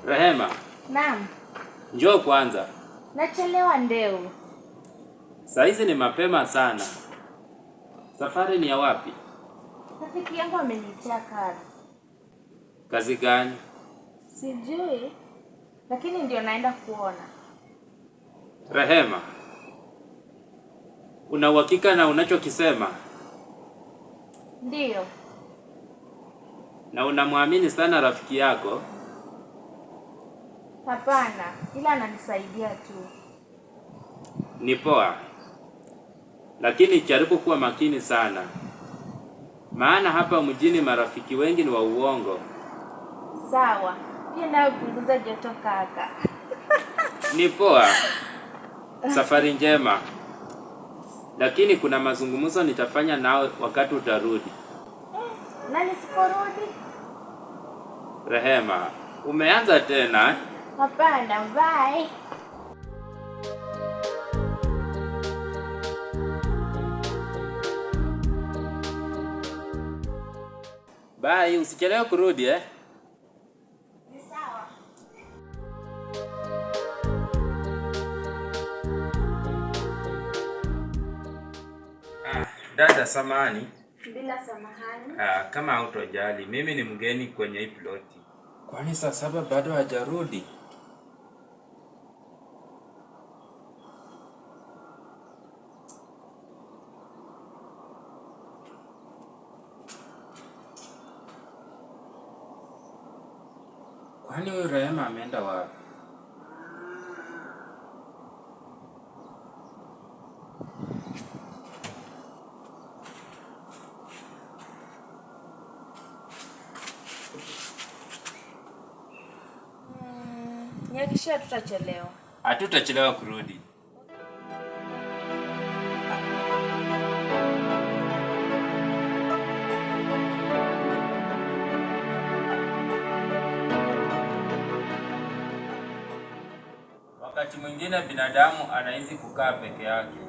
Rehema, Naam, njoo kwanza. Nachelewa Ndeu. Saa hizi ni mapema sana. Safari ni ya wapi? Rafiki yangu ameniitia kazi. Kazi gani? Sijui, lakini ndio naenda kuona. Rehema, una uhakika na unachokisema? Ndiyo. Na unamwamini sana rafiki yako? Hapana, ila ananisaidia tu. Ni poa, lakini jaribu kuwa makini sana, maana hapa mjini marafiki wengi ni wa uongo. Sawa, pia nawe punguza joto kaka. Ni poa, safari njema, lakini kuna mazungumzo nitafanya nao wakati utarudi. Na nisiporudi? Rehema, umeanza tena eh? Hapana, bye. Bye, usichelewe kurudi eh? Ni sawa. Ah, dada samahani. Bila samahani. Ah, kama hautojali, mimi ni mgeni kwenye hii ploti. Kwani saa saba bado hajarudi? Kwani huyu Rehema ameenda wapi? Nihakikishie hatutachelewa. Hatutachelewa kurudi. Wakati mwingine binadamu anahisi kukaa peke yake.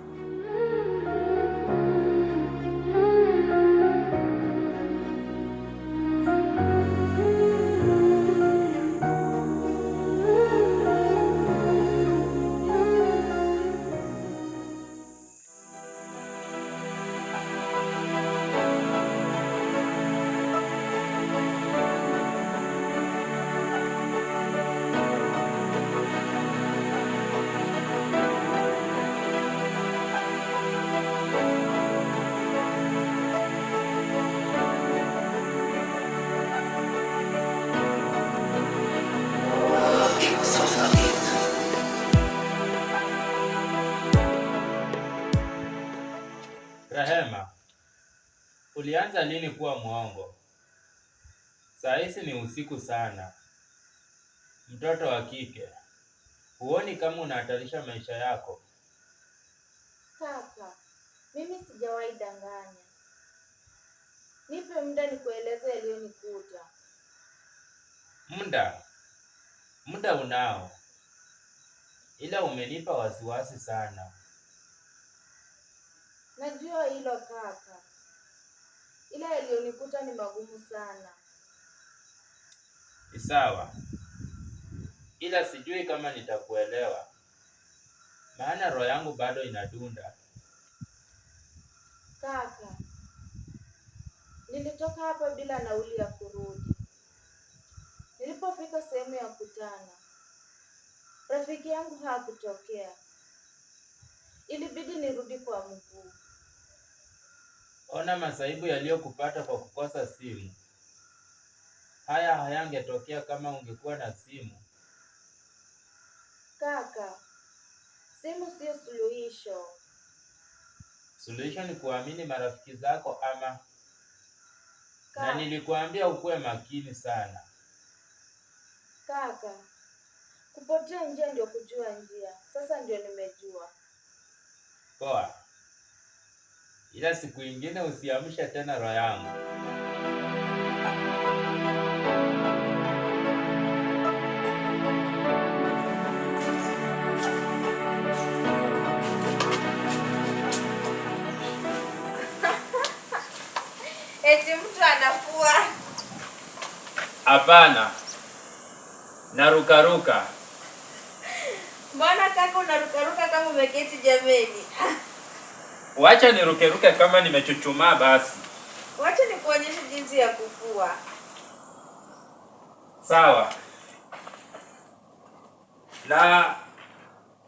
Rehema, ulianza lini kuwa mwongo? Saa hizi ni usiku sana. Mtoto wa kike, huoni kama unahatarisha maisha yako? Kaka, mimi sijawahi danganya. Nipe muda nikueleze yaliyonikuta. Muda, muda unao, ila umenipa wasiwasi sana. Najua hilo kaka, ila yaliyonikuta ni magumu sana. Ni sawa, ila sijui kama nitakuelewa, maana roho yangu bado inadunda. Kaka, nilitoka hapa bila nauli ya kurudi. Nilipofika sehemu ya kutana, rafiki yangu hakutokea. Ilibidi nirudi kwa mguu. Ona masaibu yaliyokupata kwa kukosa simu. Haya hayangetokea kama ungekuwa na simu. Kaka, simu sio suluhisho. Suluhisho ni kuamini marafiki zako ama na Kaka, nilikuambia ukuwe makini sana. kaka, kupotea njia ndio kujua njia. Sasa ndio nimejua. Poa, ila siku ingine usiamshe tena roho yangu. Eti mtu anafua. Hapana, Narukaruka. Mbona kaka unarukaruka kama umeketi jameni? Wacha nirukeruke kama nimechuchumaa basi. Wacha nikuonyeshe jinsi ya kufua. Sawa. Na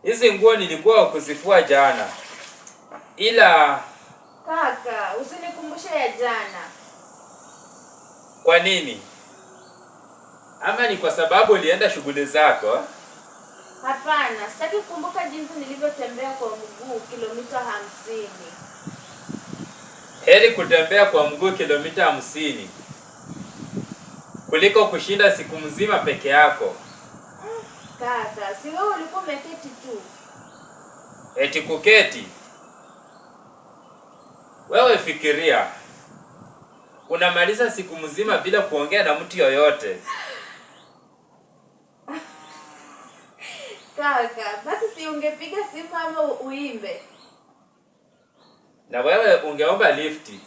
hizi nguo nilikuwa kuzifua jana, ila Kaka, usinikumbushe ya jana. Kwa nini? Ama ni kwa sababu ulienda shughuli zako? Hapana, sitaki kukumbuka jinsi nilivyotembea kwa mguu kilomita 50. Heri kutembea kwa mguu kilomita 50 kuliko kushinda siku mzima peke yako. Kaka, si wewe ulikuwa umeketi tu. Eti kuketi? Wewe fikiria, unamaliza siku mzima bila kuongea na mtu yoyote. Kaka, basi si ungepiga simu ama uimbe? Na wewe ungeomba lifti.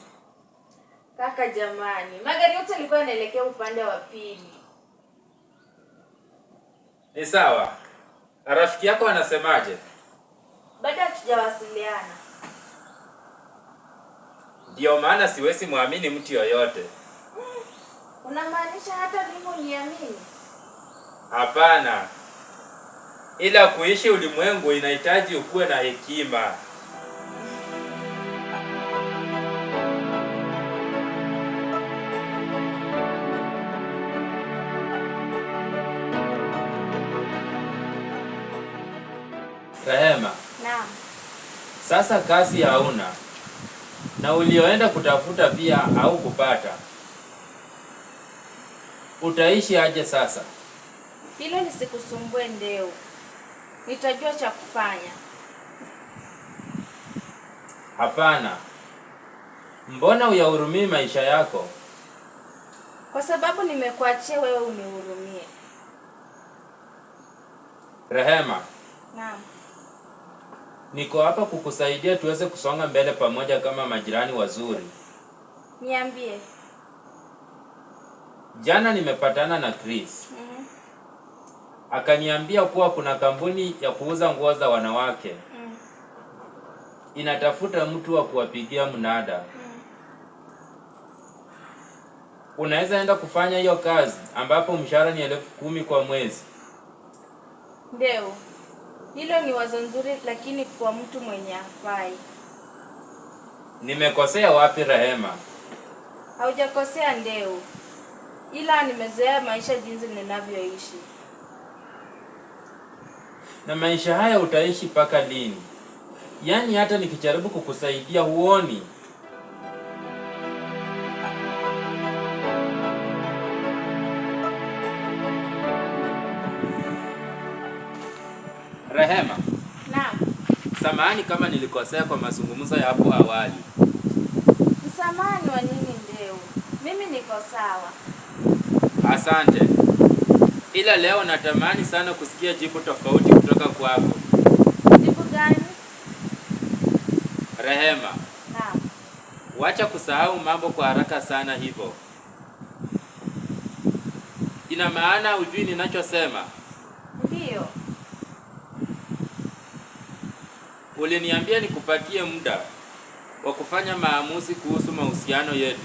Kaka jamani, magari yote yalikuwa yanaelekea upande wa pili. Ni sawa. Rafiki yako anasemaje? Bado hatujawasiliana. Ndiyo maana siwezi muamini mtu yoyote. Unamaanisha hata mimi uniamini? Hapana. Ila kuishi ulimwengu inahitaji ukuwe na hekima. Rehema. Naam. Sasa kazi hauna na ulioenda kutafuta pia au kupata, utaishi aje sasa? Hilo nisikusumbue Ndeu, nitajua cha kufanya. Hapana, mbona uyahurumii maisha yako? Kwa sababu nimekuachia wewe unihurumie. Rehema. Naam. Niko hapa kukusaidia tuweze kusonga mbele pamoja kama majirani wazuri. Niambie. Jana nimepatana na Chris. Akaniambia kuwa kuna kampuni ya kuuza nguo za wanawake. Inatafuta mtu wa kuwapigia mnada. Unaweza enda kufanya hiyo kazi ambapo mshahara ni 10,000 kwa mwezi. Ndeu, hilo ni wazo nzuri lakini kwa mtu mwenye hafai. Nimekosea wapi Rehema? Haujakosea Ndeu, ila nimezoea maisha jinsi ninavyoishi. Na maisha haya utaishi mpaka lini? Yaani hata nikijaribu kukusaidia huoni. Rehema. Naam. Samahani kama nilikosea kwa mazungumzo ya hapo awali. Msamahani wa nini Ndeu? Mimi niko sawa. Asante. Ila leo natamani sana kusikia jibu tofauti kutoka kwako. Jibu gani? Rehema. Naam. Wacha kusahau mambo kwa haraka sana hivyo. Ina maana hujui ninachosema? Ndiyo. Uliniambia nikupatie muda wa kufanya maamuzi kuhusu mahusiano yetu.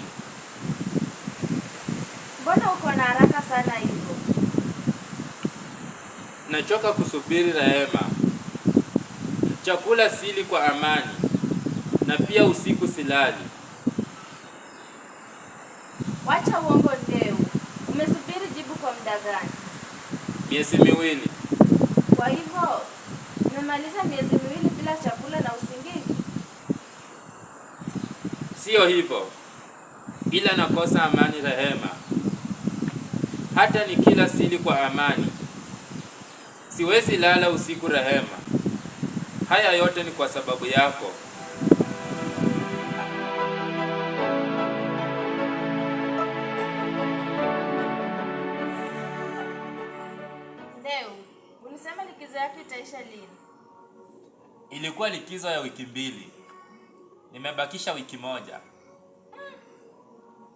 Mbona uko na haraka sana hivyo? Nachoka kusubiri Rehema. Chakula sili kwa amani na pia usiku silali. Wacha uongo Ndeu. Umesubiri jibu kwa muda gani? Miezi miwili. Kwa hivyo umemaliza miezi miwili bila chakula na usingizi? Sio hivyo, ila nakosa amani Rehema. Hata nikila sili kwa amani. Siwezi lala usiku Rehema. Haya yote ni kwa sababu yako. Ndeu, ulisema likizo yako itaisha lini? Ilikuwa likizo ya wiki 2. Nimebakisha wiki moja.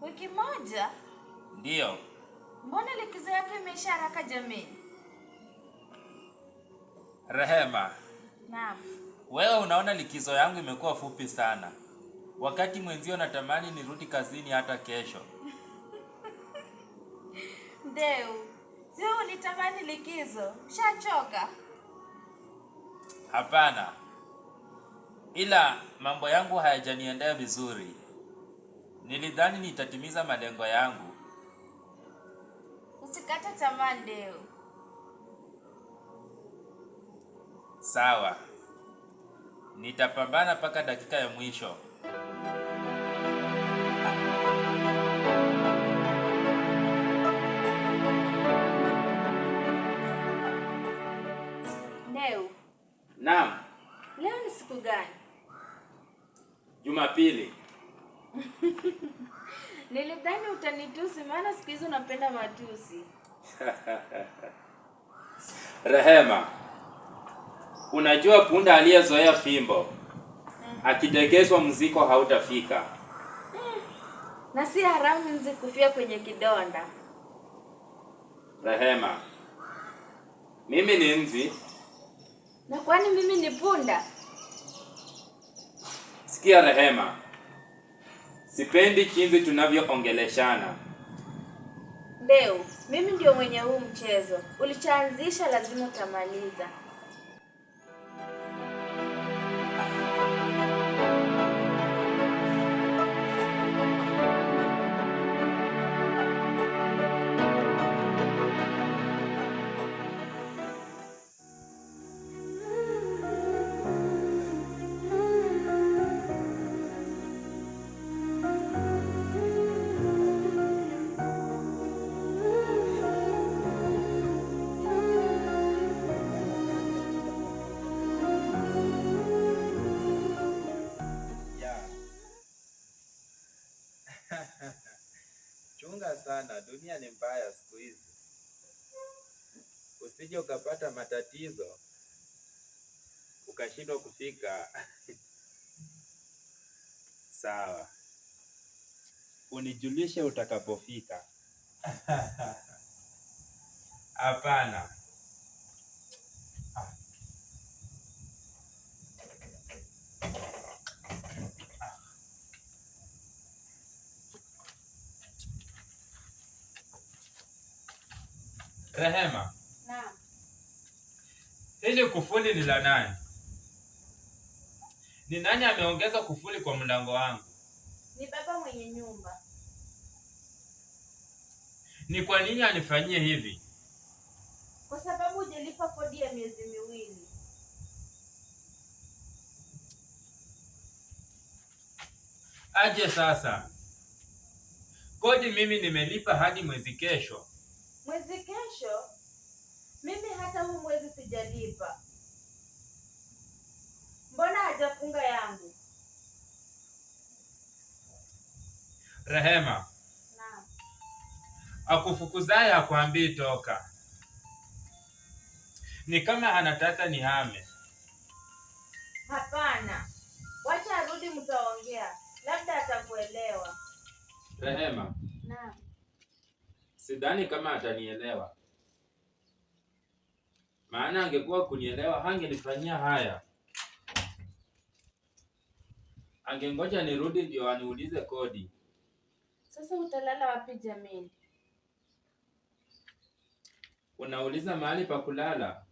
Wiki moja? Ndiyo. Mbona likizo yako imeisha haraka jameni? Rehema, Naam. wewe unaona likizo yangu imekuwa fupi sana, wakati mwenzio natamani nirudi kazini hata kesho. Ndeu, sio ulitamani likizo? Ushachoka? Hapana, ila mambo yangu hayajaniendea vizuri. Nilidhani nitatimiza malengo yangu. Usikate tamaa Ndeu. Sawa, nitapambana mpaka dakika ya mwisho. Ndeu, Naam, leo ni siku gani? Jumapili. Nilidhani utanitusi maana siku hizi unapenda matusi. Rehema, unajua punda aliyezoea fimbo akitegezwa mzigo hautafika. Na si haramu nzi kufia kwenye kidonda. Rehema, mimi ni nzi. Na kwani mimi ni punda? Sikia Rehema, sipendi jinsi tunavyoongeleshana. Ndeu, mimi ndio mwenye huu mchezo. Ulichoanzisha lazima utamaliza. Ya. Chunga sana, dunia ni mbaya siku hizi. Usije ukapata matatizo ukashindwa kufika. Sawa, unijulishe utakapofika. Hapana. Rehema, Naam. hili kufuli ni la nani? Ni nani ameongeza kufuli kwa mlango wangu? Ni baba mwenye nyumba. Ni kwa nini anifanyie hivi? Kwa sababu hujalipa kodi ya miezi miwili. Aje sasa, kodi mimi nimelipa hadi mwezi kesho. Mwezi kesho? Mimi hata huu mwezi sijalipa. Mbona hajafunga yangu? Rehema, Naam. akufukuzaye hakuambii toka. Ni kama anataka nihame. Hapana. Wacha arudi, mtaongea. Labda atakuelewa. Rehema, Naam. sidhani kama atanielewa, maana angekuwa kunielewa hangenifanyia haya. Angengoja nirudi ndio aniulize kodi. Sasa utalala wapi jameni? Unauliza mahali pa kulala?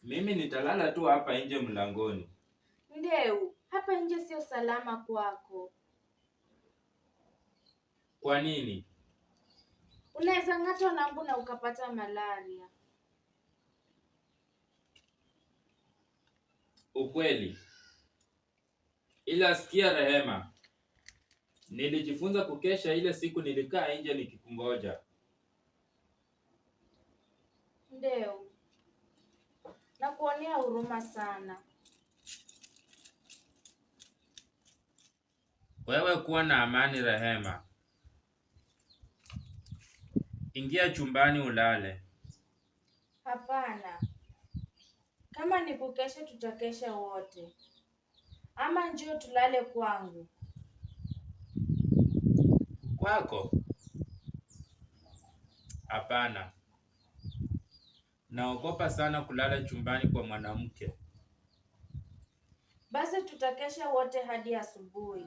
Mimi nitalala tu hapa nje mlangoni. Ndeu, hapa nje sio salama kwako. Kwa nini? Unaweza ng'atwa na mbu na ukapata malaria. Ukweli. Ila sikia Rehema, nilijifunza kukesha ile siku nilikaa nje nikikungoja. Ndeu, nakuonea huruma sana. Wewe kuwa na amani Rehema. Ingia chumbani ulale. Hapana. Kama ni kukesha tutakesha wote. Ama njoo tulale kwangu. Kwako? Hapana. Naogopa sana kulala chumbani kwa mwanamke. Basi tutakesha wote hadi asubuhi.